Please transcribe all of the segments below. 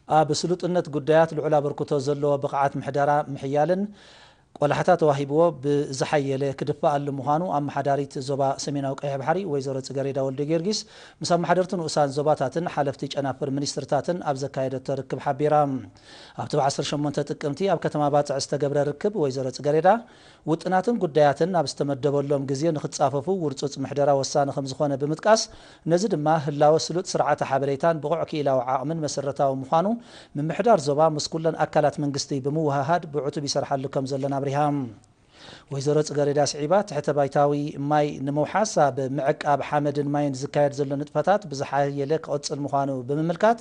ኣብ ስሉጥነት ጉዳያት ልዑል ኣበርክቶ ዘለዎ ብቕዓት ምሕደራ ምሕያልን ቆላሕታ ተዋሂብዎ ብዝሓየለ ክድፋኣሉ ምዃኑ ኣመሓዳሪት ዞባ ሰሜናዊ ቀይሕ ባሕሪ ወይዘሮ ጽገሬዳ ወልደ ጊዮርጊስ ምስ ኣመሓደርቲ ንኡሳን ዞባታትን ሓለፍቲ ጨናፍር ሚኒስትርታትን ኣብ ዘካየደቶ ርክብ ሓቢራ። ኣብቲ ብ ዓሰርተ ሸሞንተ ጥቅምቲ ኣብ ከተማ ባጽዕ ዝተገብረ ርክብ ወይዘሮ ጽገሬዳ ውጥናትን ጉዳያትን ናብ ዝተመደበሎም ግዜ ንክጻፈፉ ውርጹጽ ምሕደራ ወሳኒ ከም ዝኾነ ብምጥቃስ፣ ነዚ ድማ ህላወ ስሉጥ ስርዓተ ሓበሬታን ብቑዕ ክኢላዊ ዓቕምን መሰረታዊ ምዃኑ፣ ምምሕዳር ዞባ ምስ ኩለን ኣካላት መንግስቲ ብምውህሃድ ብዕቱብ ይሰርሓሉ ከም ዘሎን ኣብሪሃ። ወይዘሮ ጽገሬዳ ስዒባ፣ ትሕተ ባይታዊ ማይ ንምውሓስ ኣብ ምዕቃብ ሓመድን ማይን ዝካየድ ዘሎ ንጥፈታት ብዝሓየለ ክቕጽል ምዃኑ ብምምልካት፣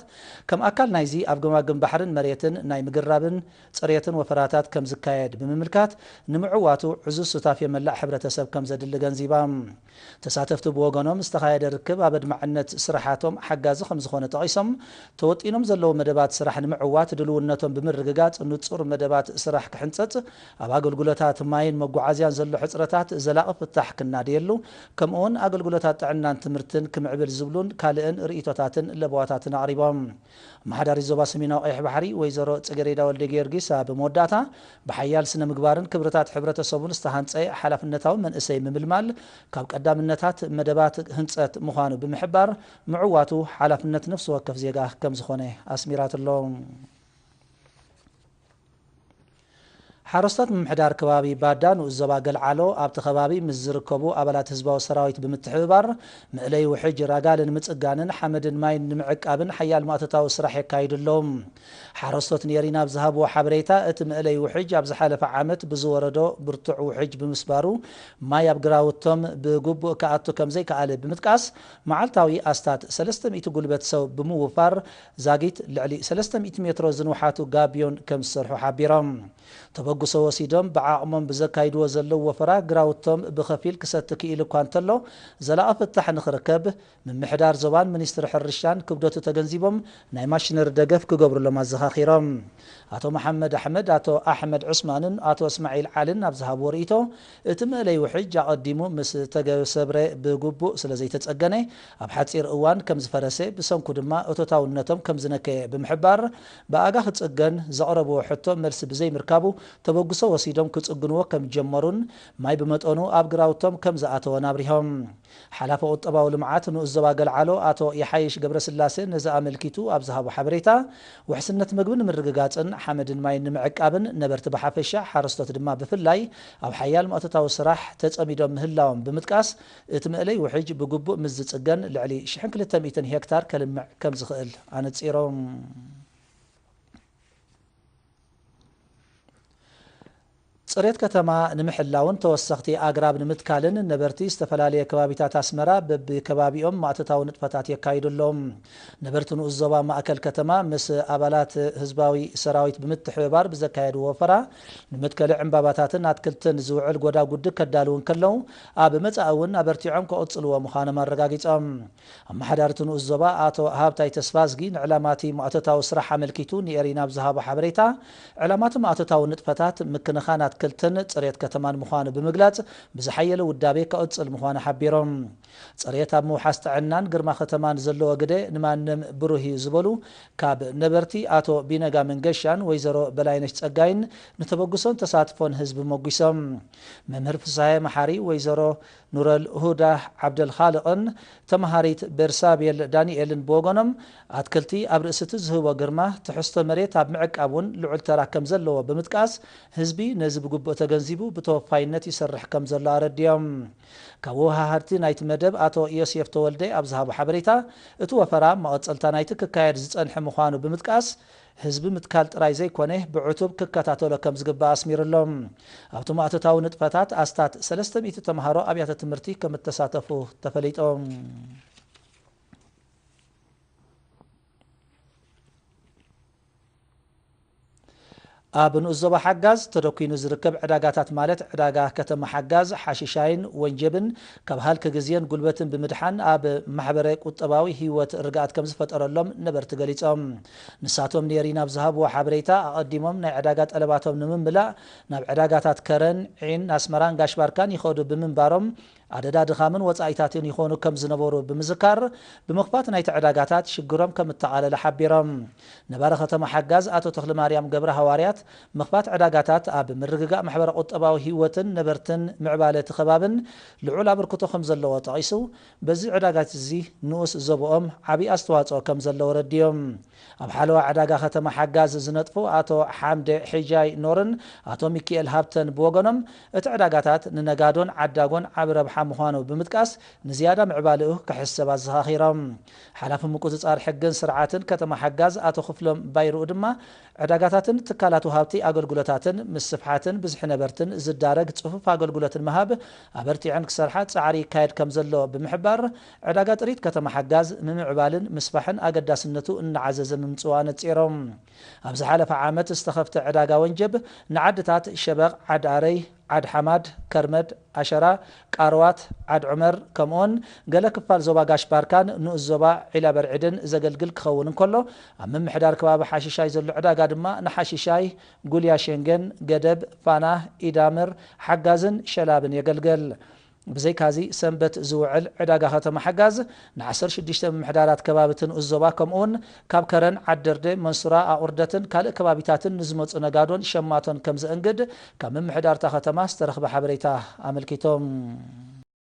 ከም ኣካል ናይዚ ኣብ ገማግም ባሕርን መሬትን ናይ ምግራብን ጽሬትን ወፈራታት ከም ዝካየድ ብምምልካት፣ ንምዕዋቱ ዕዙዝ ሱታፌ መላእ ሕብረተሰብ ከም ዘድሊ ገንዚባ። ተሳተፍቲ ብወገኖም ዝተኻየደ ርክብ ኣብ ኣድማዕነት ስራሓቶም ሓጋዚ ከም ዝኾነ ጠቒሶም፣ ተወጢኖም ዘለዉ መደባት ስራሕ ንምዕዋት ድልውነቶም ብምርግጋጽ፣ ንጹር መደባት ስራሕ ክሕንጸጽ፣ ኣብ ኣገልግሎታት ማይን መጓዓዝያን ዘሎ ሕጽረታት ዘላቒ ፍታሕ ክናደየሉ፣ ከምኡውን ኣገልግሎታት ጥዕናን ትምህርትን ክምዕብል ዝብሉን ካልእን ርእይቶታትን ለበዋታትን ኣቕሪቦም። ኣመሓዳሪት ዞባ ሰሜናዊ ቀይሕ ባሕሪ ወይዘሮ ጽጌሬዳ ወልደ ጊዮርጊስ ኣብ መወዳእታ፣ ብሓያል ስነ ምግባርን ክብርታት ሕብረተሰቡን ዝተሃንጸ ሓላፍነታዊ መንእሰይ ምምልማል ካብ ቀዳምነታት መደባት ህንጸት ምዃኑ ብምሕባር፣ ምዕዋቱ ሓላፍነት ነፍሲ ወከፍ ዜጋ ከም ዝኾነ ኣስሚራትሎ። ሓረስቶት ምምሕዳር ከባቢ ባዳ ንኡስ ዞባ ገልዓሎ ኣብቲ ከባቢ ምስ ዝርከቡ ኣባላት ህዝባዊ ሰራዊት ብምትሕብባር መእለይ ውሕጅ ራጋልን ምጽጋንን ሓመድን ማይን ንምዕቃብን ሓያል ማእቶታዊ ስራሕ የካይዱ ኣለዉ። ሓረስቶት ኔሪና ኣብ ዝሃብዎ ሓበሬታ፣ እቲ መእለይ ውሕጅ ኣብ ዝሓለፈ ዓመት ብዝወረዶ ብርቱዕ ውሕጅ ብምስባሩ ማይ ኣብ ግራውቶም ብግቡእ ክኣቱ ከም ዘይከኣለ ብምጥቃስ፣ መዓልታዊ ኣስታት ሰለስተ ሚእቲ ጉልበት ሰብ ብምውፋር ዛጊት ልዕሊ ሰለስተ ሚእቲ ሜትሮ ዝንውሓቱ ጋብዮን ከም ዝሰርሑ ሓቢሮም። ተበግሶ ወሲዶም ብዓቕሞም ብዘካይድዎ ዘለዉ ወፈራ ግራውቶም ብኸፊል ክሰቲ ክኢሉ እኳ እንተሎ፣ ዘላቒ ፍታሕ ንኽርከብ ምምሕዳር ዞባን ሚኒስትሪ ሕርሻን ክብደቱ ተገንዚቦም ናይ ማሽነሪ ደገፍ ክገብሩሎም ኣዘኻኺሮም። ኣቶ መሓመድ ኣሕመድ፣ ኣቶ ኣሕመድ ዑስማንን ኣቶ እስማዒል ዓልን ኣብ ዝሃብዎ ርእይቶ፣ እቲ መእለይ ውሕጅ ኣቐዲሙ ምስ ተገሰብረ ብግቡእ ስለ ዘይተጸገነ፣ ኣብ ሓጺር እዋን ከም ዝፈረሰ፣ ብሰንኩ ድማ እቶታውነቶም ከም ዝነከየ ብምሕባር፣ ብኣጋ ክጽገን ዘቕረብዎ ሕቶ መልሲ ብዘይምርካቡ፣ ተበግሶ ወሲዶም ክጽግንዎ ከም ዝጀመሩን ማይ ብመጠኑ ኣብ ግራውቶም ከም ዝኣተወን ኣብሪሆም። ሓላፊ ቁጠባዊ ልምዓት ንኡስ ዞባ ገልዓሎ ኣቶ ይሓይሽ ገብረስላሴ ነዚ ኣመልኪቱ ኣብ ዝሃቦ ሓበሬታ፣ ውሕስነት ምግቢ ንምርግጋጽን ሓመድን ማይን ንምዕቃብን ነበርቲ ብሓፈሻ ሓረስቶት ድማ ብፍላይ ኣብ ሓያል ማእቶታዊ ስራሕ ተጸሚዶም ምህላዎም ብምጥቃስ፣ እቲ መእለይ ውሕጅ ብግቡእ ምስ ዝጽገን ልዕሊ ሽሕን ክልተ ሚእትን ሄክታር ከልምዕ ከም ዝኽእል ኣነጺሮም። ጽሬት ከተማ ንምሕላውን ተወሰኽቲ ኣግራብ ንምትካልን ነበርቲ ዝተፈላለየ ከባቢታት ኣስመራ በብከባቢኦም ማእቶታዊ ንጥፈታት የካይዱ ኣለዉ። ነበርቲ ንኡስ ዞባ ማእከል ከተማ ምስ ኣባላት ህዝባዊ ሰራዊት ብምትሕብባር ብዘካየድዎ ወፈራ፣ ንመትከሊ ዕምባባታትን ኣትክልትን ዝውዕል ጎዳጉዲ ከዳልዉ እንከለዉ፣ ኣብ መጻኢ እውን ኣበርቲዖም ክቕጽልዎ ምዃኖም ኣረጋጊጾም። ኣመሓዳሪ እቲ ንኡስ ዞባ ኣቶ ሃብታይ ተስፋዝጊ፣ ንዕላማ እቲ ማእቶታዊ ስራሕ ኣመልኪቱ ንኤሪና ኣብ ዝሃቦ ሓበሬታ፣ ዕላማ እቲ ማእቶታዊ ንጥፈታት ምክንኻን ኣትክልትን ጽሬት ከተማን ምዃኑ ብምግላጽ፣ ብዝሓየለ ውዳቤ ክቕጽል ምዃኑ ሓቢሮም። ጽሬት ኣብ ምውሓስ ጥዕናን ግርማ ከተማን ዘለዎ ግደ ንማንም ብሩህ እዩ ዝበሉ ካብ ነበርቲ ኣቶ ቢነጋ መንገሻን ወይዘሮ በላይነሽ ጸጋይን ንተበግሶን ተሳትፎን ህዝቢ ሞጒሶም። መምህር ፍስሃየ መሓሪ፣ ወይዘሮ ኑረል ሁዳ ዓብደልኻልቕን ተመሃሪት ቤርሳቤል ዳንኤልን ብወገኖም፣ ኣትክልቲ ኣብ ርእሲ እቲ ዝህቦ ግርማ፣ ትሕዝቶ መሬት ኣብ ምዕቃብ እውን ልዑል ተራ ከም ዘለዎ ብምጥቃስ፣ ህዝቢ ነዚ ብግቡእ ተገንዚቡ ብተወፋይነት ይሰርሕ ከም ዘሎ ኣረዲኦም። ካብ ወሃሃድቲ ናይቲ መደብ ኣቶ ዮሴፍ ተወልደ ኣብ ዝሃቦ ሓበሬታ፣ እቲ ወፈራ መቐጸልታ ናይቲ ክካየድ ዝጸንሐ ምዃኑ ብምጥቃስ፣ ህዝቢ ምትካል ጥራይ ዘይኮነ፣ ብዕቱብ ክከታተሎ ከም ዝግባእ ኣስሚሩሎም። ኣብቲ ማእቶታዊ ንጥፈታት ኣስታት ሰለስተ ሚእቲ ተምሃሮ ኣብያተ ትምህርቲ ከም እተሳተፉ ተፈሊጦም። ኣብ ንኡስ ዞባ ሓጋዝ ተደኲኑ ዝርከብ ዕዳጋታት ማለት ዕዳጋ ከተማ ሓጋዝ፣ ሓሽሻይን ወንጀብን ካብ ሃልኪ ግዜን ጉልበትን ብምድሓን ኣብ ማሕበረ ቁጠባዊ ህይወት ርግኣት ከም ዝፈጠረሎም ነበርቲ ገሊጾም። ንሳቶም ንኤሪና ኣብ ዝሃብዎ ሓበሬታ፣ ኣቐዲሞም ናይ ዕዳጋ ጠለባቶም ንምምላእ ናብ ዕዳጋታት ከረን፣ ዒን፣ ኣስመራን ጋሽ ባርካን ይኸዱ ብምንባሮም፣ ኣደዳ ድኻምን ወጻኢታትን ይኾኑ ከም ዝነበሩ ብምዝካር፣ ብምኽፋት ናይቲ ዕዳጋታት ሽግሮም ከም እተቓለለ ሓቢሮም። ነባሪ ከተማ ሓጋዝ ኣቶ ተኽለማርያም ገብረ ሃዋርያት፣ ምኽፋት ዕዳጋታት ኣብ ምርግጋእ ማሕበረ ቁጠባዊ ህይወትን ነበርትን ምዕባለ እቲ ከባብን ልዑል ኣበርክቶ ከም ዘለዎ ጠቒሱ፣ በዚ ዕዳጋት እዚ ንኡስ ዞባኦም ዓብዪ ኣስተዋጽኦ ከም ዘለዎ ረድዮም። ኣብ ሓለዋ ዕዳጋ ከተማ ሓጋዝ ዝነጥፉ ኣቶ ሓምደ ሒጃይ ኖርን ኣቶ ሚኪኤል ሃብተን ብወገኖም፣ እቲ ዕዳጋታት ንነጋዶን ዓዳጎን ዓቢ ረብሓ ምዃኑ ብምጥቃስ፣ ንዝያዳ ምዕባለኡ ክሕሰብ ኣዘኻኺሮም። ሓላፊ ምቁጽጻር ሕግን ስርዓትን ከተማ ሓጋዝ ኣቶ ክፍሎም ባይርኡ ድማ፣ ዕዳጋታትን ትካላት ወሃብቲ ኣገልግሎታትን ምስፍሓትን ብዝሒ ነበርትን ዝዳረግ ጽፉፍ ኣገልግሎትን ምሃብ ኣበርቲዐን ክሰርሓ ጻዕሪ ይካየድ ከም ዘሎ ብምሕባር፣ ዕዳጋ ጥሪት ከተማ ሓጋዝ ንምምዕባልን ምስፋሕን ኣገዳስነቱ እናዓዘዘ ምምጽኡ ኣነጺሮም። ኣብ ዝሓለፈ ዓመት ዝተኸፍተ ዕዳጋ ወንጀብ ንዓድታት ሸበቕ፣ ዓድ ኣረይ፣ ዓድ ሓማድ፣ ከርመድ፣ ኣሸራ፣ ቃርዋት፣ ዓድ ዑመር፣ ከምኡውን ገለ ክፋል ዞባ ጋሽ ባርካን ንኡስ ዞባ ዒላ በርዕድን ዘገልግል ክኸውን እንከሎ፣ ኣብ ምምሕዳር ከባቢ ሓሽሻይ ዘሎ ዕዳጋ ድማ ንሓሽሻይ፣ ጉልያ ሸንገን፣ ገደብ፣ ፋና፣ ኢዳምር፣ ሓጋዝን ሸላብን የገልግል። ብዘይካዚ ሰንበት ዝውዕል ዕዳጋ ከተማ ሓጋዝ ንዓሰርተ ሽዱሽተ ምምሕዳራት ከባቢ እቲ ንኡስ ዞባ ከምኡውን ካብ ከረን፣ ዓደርደ፣ መንሱራ፣ ኣቑርደትን ካልእ ከባቢታትን ንዝመጹ ነጋዶን ሸማቶን ከም ዘእንግድ ካብ ምምሕዳርታ ከተማ ዝተረኽበ ሓበሬታ ኣመልኪቶም።